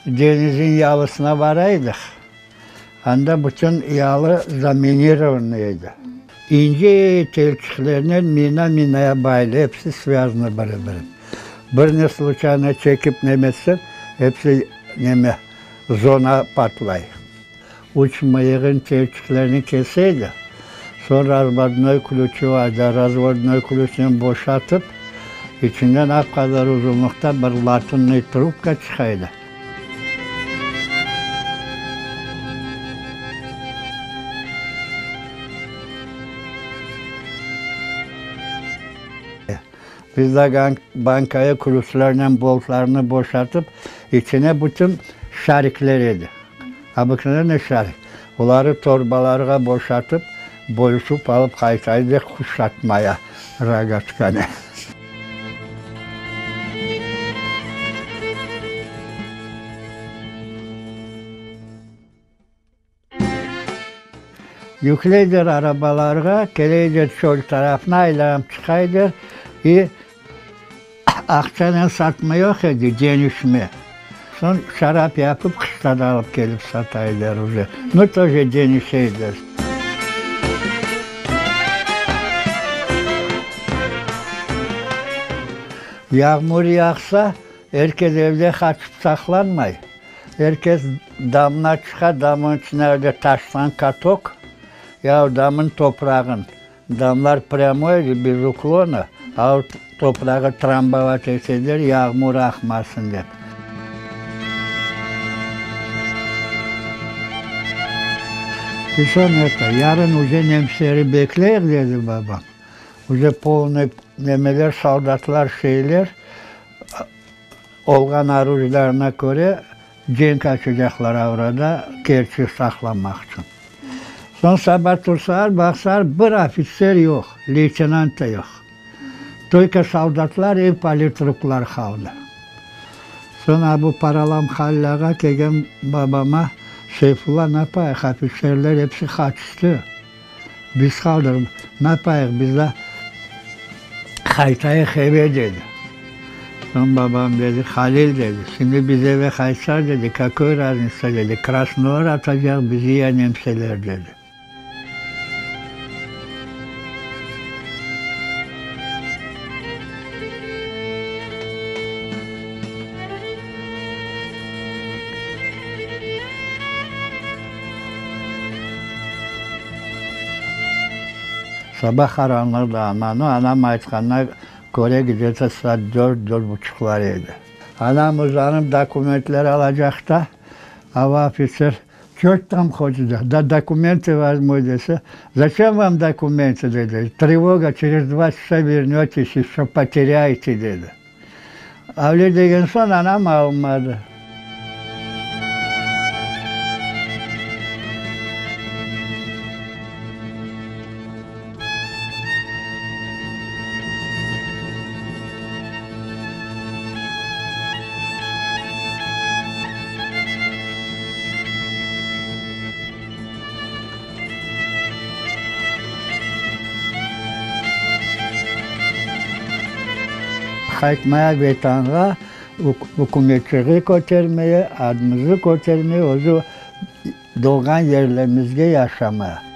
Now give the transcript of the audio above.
Deñizniñ yalısına baraydıq, anda bütün yalı zaminirovannıy edi. İnce telçiklernen mina minaya baylı, episi svâzanı biri-biri. Birini sluçayno çekip neme etseñ, episi neme, zona patlay. Üç mıyığın telçiklerini kese edi, soñ razvodnoy klüçi bar edi, razvodnoy klüçnen boşatıp, içinden ap qadar uzunlıqta bir latınnıy trubka çıqa edi. Biz de bankaya klüçlernen boltlarnı boşatıp, içine bütün şarikler edi. Obıknovennoy şarik. Oları torbalarğa boşatıp, bölüşip alıp qayta edik quş atmaya, rogatkanı. Yükleyler arabalarğa, keleyler çöl tarafına, aylanıp çıqaylar i aqçanen satma yoq edi, deñişme. Soñ şarap yapıp, qışta da alıp kelip sataylar uje. Nu, toje deñişeyler. Yağmur yağsa, er kes evde qaçıp saqlanmay. Er kes damına çıqa, damnıñ içine öyle taştan katok, ya o damnıñ toprağın, damlar prâmoy edi, bez uklona, a o toprağı trambovat eteler, yağmur aqmasın dep. I soñ eto, yarın uje nemseleri bekleyik, dedi babam, uje polnıy nemeler, soldatlar, şeyler. Olğan orujlarına köre cenk açacaqlar avrada Kerçi saqlamaq içün. Soñ saba tursalar, baqsalar, bir ofitser yoq, leytenant da yoq. Tolko soldatlar i politruklar qaldı. Soñ a bu Paralam Halil ağa kelgen babama, Seyfulla, napayıq, ofitserler episi qaçtı, biz qaldıq, napayıq, biz da qaytayıq eve, dedi. Soñ babam dedi, Halil, dedi, şimdi biz eve qaytsaq, dedi, kakoy raznitsa, dedi, krasnolar atacaq bizi ya nemseler, dedi. Saba qaranlıqta ananı, anam aytqanına köre, gde-to saat dört, dört buçuqlar edi. Anam uzanıp dokumentler alacaqta, ava ofitser, Ço tam hocada, da dokumentı vozmu dese, Zaçem vam dokumentı, dedi, trevoga, çerez dva çasa vernetes, ещё poterâyte, dedi. Öyle degen soñ anam almadı. Qaytmaya Vetanğa, ükümetçiği kötermeye, adımızı kötermeye, özü doğğan yerlerimizge yaşamaya.